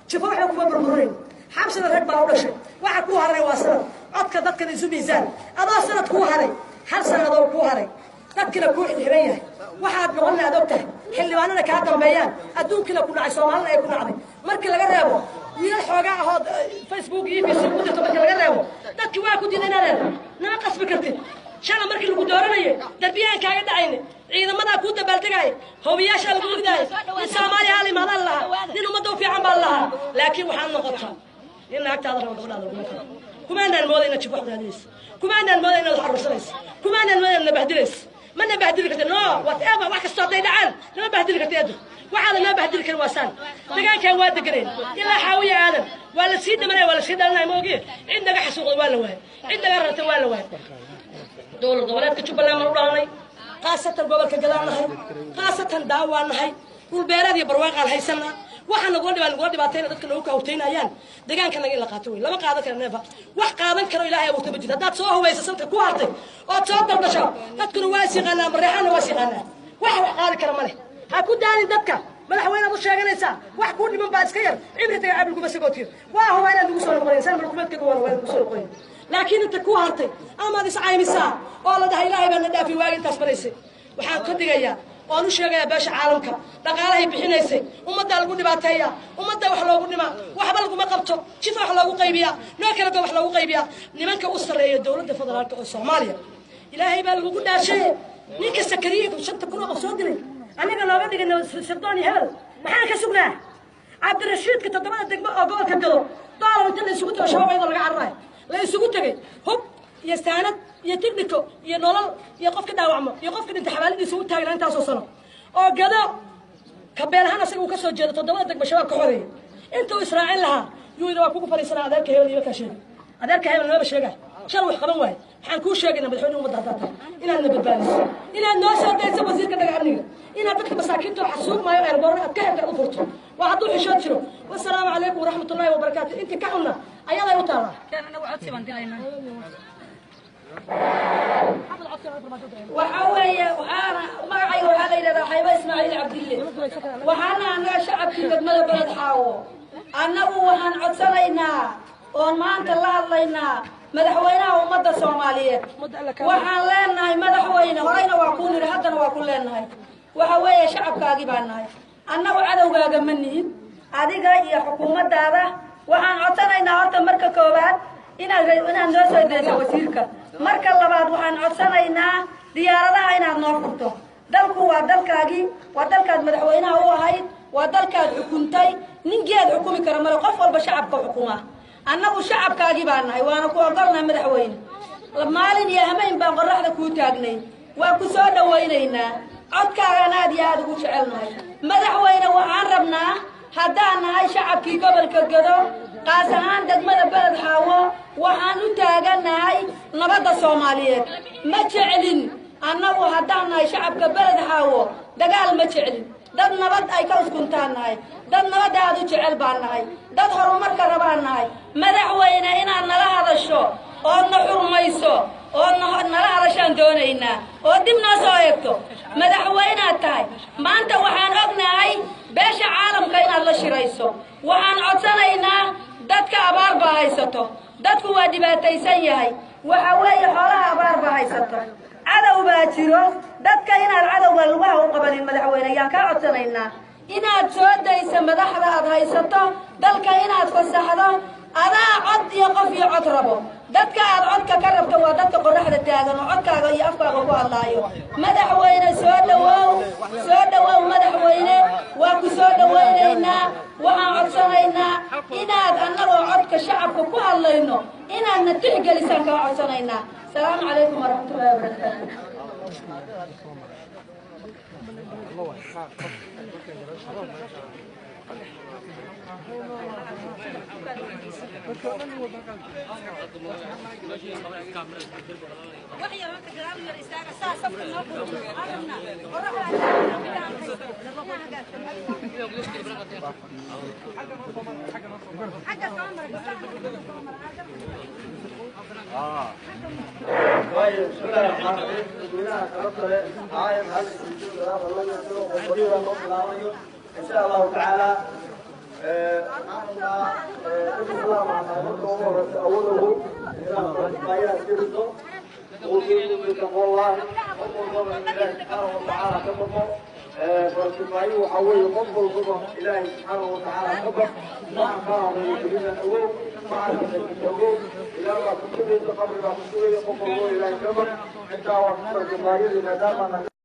Jifo waxay kuma burburin. Xabsida rag baa u dhashay. Waxa kuu haray waa sanad. Codka dadkan isu miisaan. Adoo sanad kuu haray, hal sanadoo kuu haray, dadkina kuu xirxiran yahay, waxaad noqonna aad og tahay, xildhibaanana kaa dambeeyaan, adduunkina ku dhacay, Soomaalina ay ku dhacday, markii laga reebo wiilal xoogaa ahood Facebook iyo Facebook ku jirto, markii laga reebo dadki waa ku diiday inaadeen nama qasbi kartid. Shala markii lagu dooranayay darbiyaan kaaga dhacayna, ciidamadaa kuu dabaaldegaaya, hobiyaashaa lagu ridaaya, nin Soomaaliya hal imaadaan lahaa, nin ummadda u fiican baan lahaa. Laakiin waxaad noqotaa nin naagtaada rabo, gabadhaada laguma karo. Kumaanaan mooday inaad jif wax raadinayso, kumaanaan mooday inaad wax aruursanayso, kumaanaan mooday inaad nabahdinayso. Ma nabahdili karti, no whatever. Wax kastoo hadday dhacaan nama bahdili karti. Eedo, waxaada noo bahdili karin waa saan. Degaankan waa deganeen ilaa Xaawiya Aadan. Waa la sii dhamanaya, waa la sii dhalanaya. Ma ogiye, cid naga xasuuqda waa la waayay, cid naga rarta waa la waayay. Dowlad goboleedka Jubbaland baan u dhalanay, khaasatan gobolka Gadaan nahay, khaasatan Daawaan nahay. Dhulbeereed iyo barwaaqaan haysanaa. Waxaa nagula dhibaa, nagula dhibaatayna, dadka noogu kahawtaynayaan deegaanka naga in la qaato wey. Lama qaadan karo neefa. Wax qaadan karo Ilaahay abuurta ma jirto. Haddaad soo hubaysa sanka ku hartay ood soo daldasho, dadkuna waa is yaqaanaa, Mareexaanna waa is yaqaanaa. Wax qaadi kara ma leh. Ha ku daalin dadka. Madaxweynead u sheeganaysaa, wax kuu dhiman baa iska yar. Cimri taga cabilkuma sagootiyo. Waa hubaa inaad lagu soo noqonayn san malkumeedkaga, waa lagu soo noqonayn. Laakiin inta kuu hartay amaad iscaymisaa oo la dhahay Ilaahay baa na dhaafay waagi intaas maraysay. Waxaan ka digayaa oan u sheegayaa beesha caalamka dhaqaalahay bixinaysay. Ummaddaa lagu dhibaateeya, ummadda wax loogu dhimaa, waxba laguma qabto, jifa wax loogu qaybiyaa, noo kala go wax loogu qaybiyaa. Nimanka u sarreeya dowladda federaalka oo Soomaaliya, Ilaahay baa lagugu dhaashay, ninka Sakariya 5,000 oo qof soo dilay aniga nooga dhigay sirdoon iyo hebel, maxaan ka sugnaa? Cabdirashiidka toddobada degmo oo gobolka Gado doolar inta la isugu tago, Shabaab iyadoo laga cararayo la isugu tegay, hub iyo saanad iyo tignico iyo nolol iyo qofka dhaawacmo iyo qofka dhinta xabaalidiisa u taagnaa intaasoo sano, oo Gado kabeelahaan asaga uu ka soo jeedo toddobada degmo Shabaab ka xoreeyay, inta uu israacin lahaa yuu yidhi waa kugu fadhiisanaa. Adeerka hebel iyo kaa sheegay, adeerka hebel nooma sheegay, shal wax qaban waaye. Waxaan kuu sheegaynaa, madaxweyne ummadda haddaad tahay, inaad na badbaadiso, inaad noo soo dayso wasiirka dhaga amniga, inaad dadka masaakiinta oo xasuuq maayo eerboorna aad ka xirta u furto. Waa hadduu xishood jiro. Wasalaamu calaykum waraxmat ullaahi wabarakaatu. Intii ka xunna ayaday u taallaa. Waxaa weeye, waxaana magacayga waxaa la yidhahdaa Xayba Ismaaciil Cabdille. Waxaana annaga shacabkii degmada Beled Xaawo. Annagu waxaan codsanaynaa oon maanta la hadlaynaa madaxweynaha ummadda Soomaaliyeed. Waxaan leenahay, madaxweyne, horeyna waa kuu nidhi, haddana waa ku leenahay. Waxa weeye, shacabkaagii baan nahay annagu, cadowgaaga ma nihin, adiga iyo xukuumaddaada. Waxaan codsanaynaa horta marka koowaad inaad noo soo dayso wasiirka. Marka labaad waxaan codsanaynaa diyaaradaha inaad noo furto. Dalku waa dalkaagii, waa dalkaad madaxweynaha u ahayd, waa dalkaad xukuntay. Ningeed xukumi kara male, qof walba shacabka xukuma. Annagu shacabkaagii baan nahay, waana ku ogolnahay, madaxweyne. Maalin iyo hamayn baan qoraxda kuu taagnay, waa ku soo dhawaynaynaa, codkaagaan aad iyo aada ugu jecelnahay. Madaxweyne, waxaan rabnaa haddaan nahay shacabkii gobolka Gado, qaas ahaan degmada Beled Xaawo, waxaan u taagannahay nabadda Soomaaliyeed. Ma jeclin annagu haddaan nahay shacabka Beled Xaawo dagaal ma jeclin. Dad nabad ay ka uskuntaan nahay, dad nabadda aad u jecel baan nahay, dad horumarka rabaan nahay. Madaxweyne, inaad nala hadasho ood na xurmayso ood nala hadashaan doonaynaa oo dib noo soo eegto. Madaxweynaad tahay maanta, waxaan ognahay beesha caalamka inaad la shirayso. Waxaan codsanaynaa, dadka abaar baa haysato, dadku waa dhibaataysan yahay. Waxa weeye, xoolaha abaar baa haysato, cadow baa jiro. Dadka inaad cadowga lugaha u qabanin, madaxweyne, ayaan kaa codsanaynaa. Inaad soo dayso madaxda aad haysato, dalka inaad fasaxdo. Adaa cod iyo qof iyo cod rabo. Dadka aad codka ka rabto waa dadka qoraxda taagan oo codkaaga iyo afkaaga ku hadlaayo. Madaxweyne, soo dhawow, soo dhawow madaxweyne, waa ku soo dhawaynaynaa. Waxaan codsanaynaa inaad annagoo codka shacabka ku hadlayno inaadna tixgelisaan kaa codsanaynaa. Asalaamu calaykum waraxmatullahi wabarakaatu. طيب، بسم الله الرحمن الرحيم. Dadweynaha sharafta leh, caayam hal insha Allahu tacaala. Waxaan rabnaa dad islaam ah marka ugu horeysa awalahu inaan farkifaayada iska ridno. Uusiikum bitaqwallahi, qof walbaba in Ilaahi subxaanahu watacaala ka baqo. Farkifaayo waxaa weeye qof walbaba Ilaahay subxaanahu watacaala ka baq. Waxaan kaa horeeya kelida awow, waxaa ka ogow, ilaah baa ku sugaysa, qabri baa ku sugaya. Qof walbo Ilaahay ka baq. Intaa waa farkifaayadii maadaama.